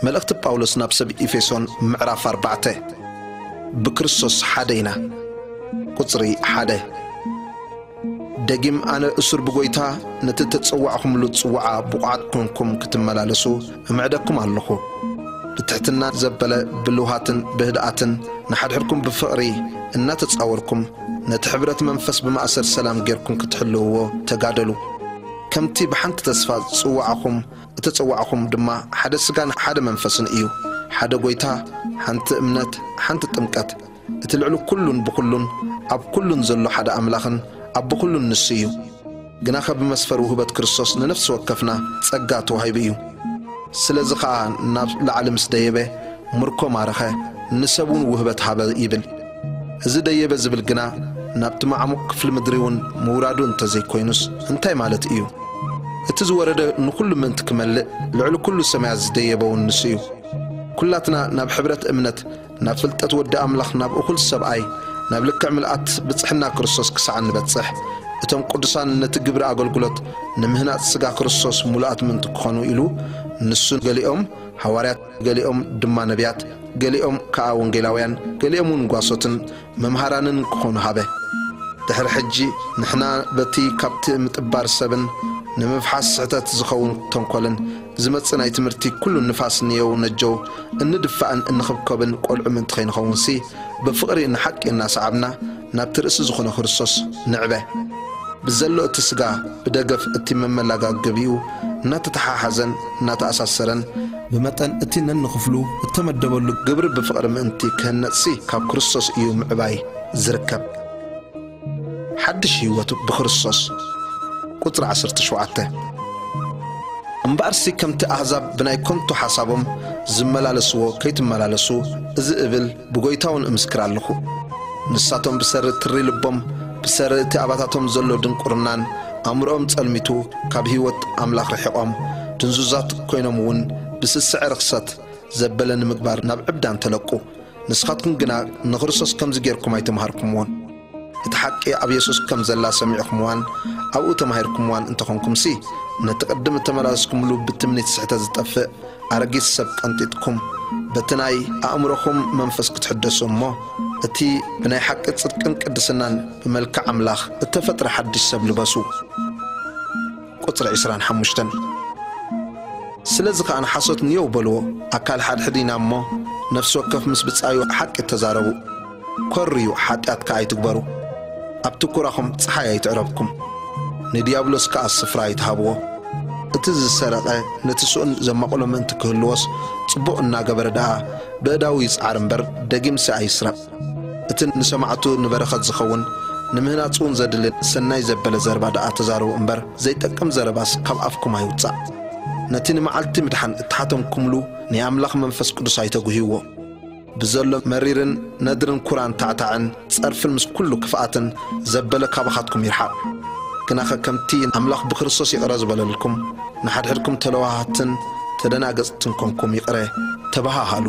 መልእኽቲ ጳውሎስ ናብ ሰብ ኤፌሶን ምዕራፍ ኣርባዕተ። ብክርስቶስ ሓደ ኢና። ቁጽሪ ሓደ። ደጊም ኣነ እሱር ብጎይታ ነቲ ተጸዋዕኹምሉ ጽዋዓ ብቑዓት ኮንኩም ክትመላለሱ እምዕደኩም ኣለኹ። ብትሕትና ዘበለ ብልውሃትን ብህድኣትን ንሓድሕድኩም ብፍቕሪ እናተጻወርኩም ነቲ ሕብረት መንፈስ ብማእሰር ሰላም ጌርኩም ክትሕልውዎ ተጋደሉ። ከምቲ ብሓንቲ ተስፋ ጽዋዕኹም እተጸዋዕኹም ድማ ሓደ ስጋን ሓደ መንፈስን እዩ። ሓደ ጎይታ፣ ሓንቲ እምነት፣ ሓንቲ ጥምቀት፣ እቲ ልዕሊ ኩሉን ብኹሉን ኣብ ኩሉን ዘሎ ሓደ ኣምላኽን ኣብ ብኹሉን ንሱ እዩ። ግናኸ ብመስፈር ውህበት ክርስቶስ ንነፍሲ ወከፍና ጸጋ ተዋሂቡ እዩ። ስለዚ ኸኣ ናብ ላዕሊ ምስ ደየበ ምርኮ ማረኸ፣ ንሰብ እውን ውህበት ሃበ ይብል። እዚ ደየበ ዝብል ግና ናብቲ ማዕሙቕ ክፍሊ ምድሪ እውን ምውራዱ እንተዘይኮይኑስ እንታይ ማለት እዩ? እቲ ዝወረደ ንኹሉ ምእንቲ ክመልእ ልዕሊ ኩሉ ሰማያት ዝደየበ እውን ንሱ እዩ። ኩላትና ናብ ሕብረት እምነት፣ ናብ ፍልጠት ወዲ ኣምላኽ፣ ናብ እኹል ሰብኣይ፣ ናብ ልክዕ ምልኣት ብጽሕና ክርስቶስ ክሳዕ እንበጽሕ፣ እቶም ቅዱሳን ነቲ ግብሪ ኣገልግሎት ንምህናጽ ስጋ ክርስቶስ ምሉኣት ምእንቲ ክኾኑ ኢሉ፣ ንሱ ገሊኦም ሃዋርያት፣ ገሊኦም ድማ ነቢያት፣ ገሊኦም ከኣ ወንጌላውያን፣ ገሊኦም እውን ጓሶትን መምሃራንን ክኾኑ ሃበ። ድሕሪ ሕጂ ንሕና በቲ ካብቲ ምጥባር ሰብን ንምፍሓስ ስሕተት ዝኸውን ተንኮልን ዝመጽእ ናይ ትምህርቲ ኩሉ ንፋስ ንየው ነጀው እንድፋእን እንኽብከብን ቆልዑ ምእንቲ ኸይንኸውንሲ፣ ብፍቕሪ ንሓቂ እናሰዓብና ናብቲ ርእሲ ዝኾነ ክርስቶስ ንዕበ። ብዘሎ እቲ ስጋ ብደገፍ እቲ መመላጋገቢኡ እናተተሓሓዘን እናተኣሳሰረን፣ ብመጠን እቲ ነንኽፍሉ እተመደበሉ ግብሪ ብፍቕሪ ምእንቲ ክህነጽሲ ካብ ክርስቶስ እዩ ምዕባይ ዝርከብ። ሓድሽ ህይወት ብክርስቶስ። ቁጽሪ ዓሰርተ ሸውዓተ። እምበኣርሲ ከምቲ ኣህዛብ ብናይ ከንቱ ሓሳቦም ዝመላለስዎ ከይትመላለሱ፣ እዚ እብል ብጎይታ እውን እምስክር ኣለኹ። ንሳቶም ብሰሪ ትሪ ልቦም፣ ብሰሪ እቲ ኣባታቶም ዘሎ ድንቁርናን ኣእምሮኦም ጸልሚቱ፣ ካብ ህይወት ኣምላኽ ርሒቖም፣ ድንዙዛት ኮይኖም እውን ብስስዐ ርኽሰት ዘበለ ንምግባር ናብ ዕብዳን ተለቁ። ንስኻትኩም ግና ንክርስቶስ ከምዚ ጌርኩም ኣይተምሃርኩምዎን። እቲ ሓቂ ኣብ የሱስ ከም ዘላ ሰሚዕኩምዋን ኣብኡ ተማሂርኩምዋን እንተኾንኩምሲ፣ ነቲ ቅድም እተመላለስኩምሉ ብትምኒት ስሕተት ዝጠፍእ ኣረጊት ሰብ ቀንጢጥኩም፣ በቲ ናይ ኣእምሮኹም መንፈስ ክትሕደሱ እሞ፣ እቲ ብናይ ሓቂ ጽድቅን ቅድስናን ብመልክዕ ኣምላኽ እተፈጥረ ሓድሽ ሰብ ልበሱ። ቁጽሪ ዕስራን ሓሙሽተን። ስለዚ ኸኣ ንሓሶት ንየው በልዎ፣ ኣካል ሓድሕድ ኢና እሞ፣ ነፍሲ ወከፍ ምስ ብጻዩ ሓቂ ተዛረቡ። ኮርዩ፣ ሓጢኣት ከኣ ኣይትግበሩ። ኣብቲ ኩራኹም ጸሓይ ኣይትዕረብኩም፣ ንድያብሎስ ከኣ ስፍራ ኣይትሃብዎ። እቲ ዝሰረቐ ነቲ ስኡን ዘማቕሎ ምእንቲ ክህልዎስ፣ ጽቡቕ እናገበረ ደኣ ብእዳዉ ይጽዓር እምበር፣ ደጊምሲ ኣይስረቕ። እቲ ንሰማዕቱ ንበረኸት ዝኸውን፣ ንምህናጽ እውን ዘድሊ ሰናይ ዘበለ ዘረባ ደኣ ተዛረቡ እምበር፣ ዘይጠቅም ዘረባስ ካብ ኣፍኩም ኣይውጻእ። ነቲ ንመዓልቲ ምድሓን እተሓተምኩምሉ ናይ ኣምላኽ መንፈስ ቅዱስ ኣይተጉህይዎ። ብዘሎ መሪርን ነድርን ኩራን ታዕታዕን ጸርፍን ምስ ኩሉ ክፍኣትን ዘበለ ካባኻትኩም ይርሓቕ። ግናኸ ከምቲ ኣምላኽ ብክርስቶስ ይቕረ ዝበለልኩም፣ ንሓድሕድኩም ተለዋሃትን ተደናገጽትን ኮንኩም ይቕረ ተበሃሃሉ።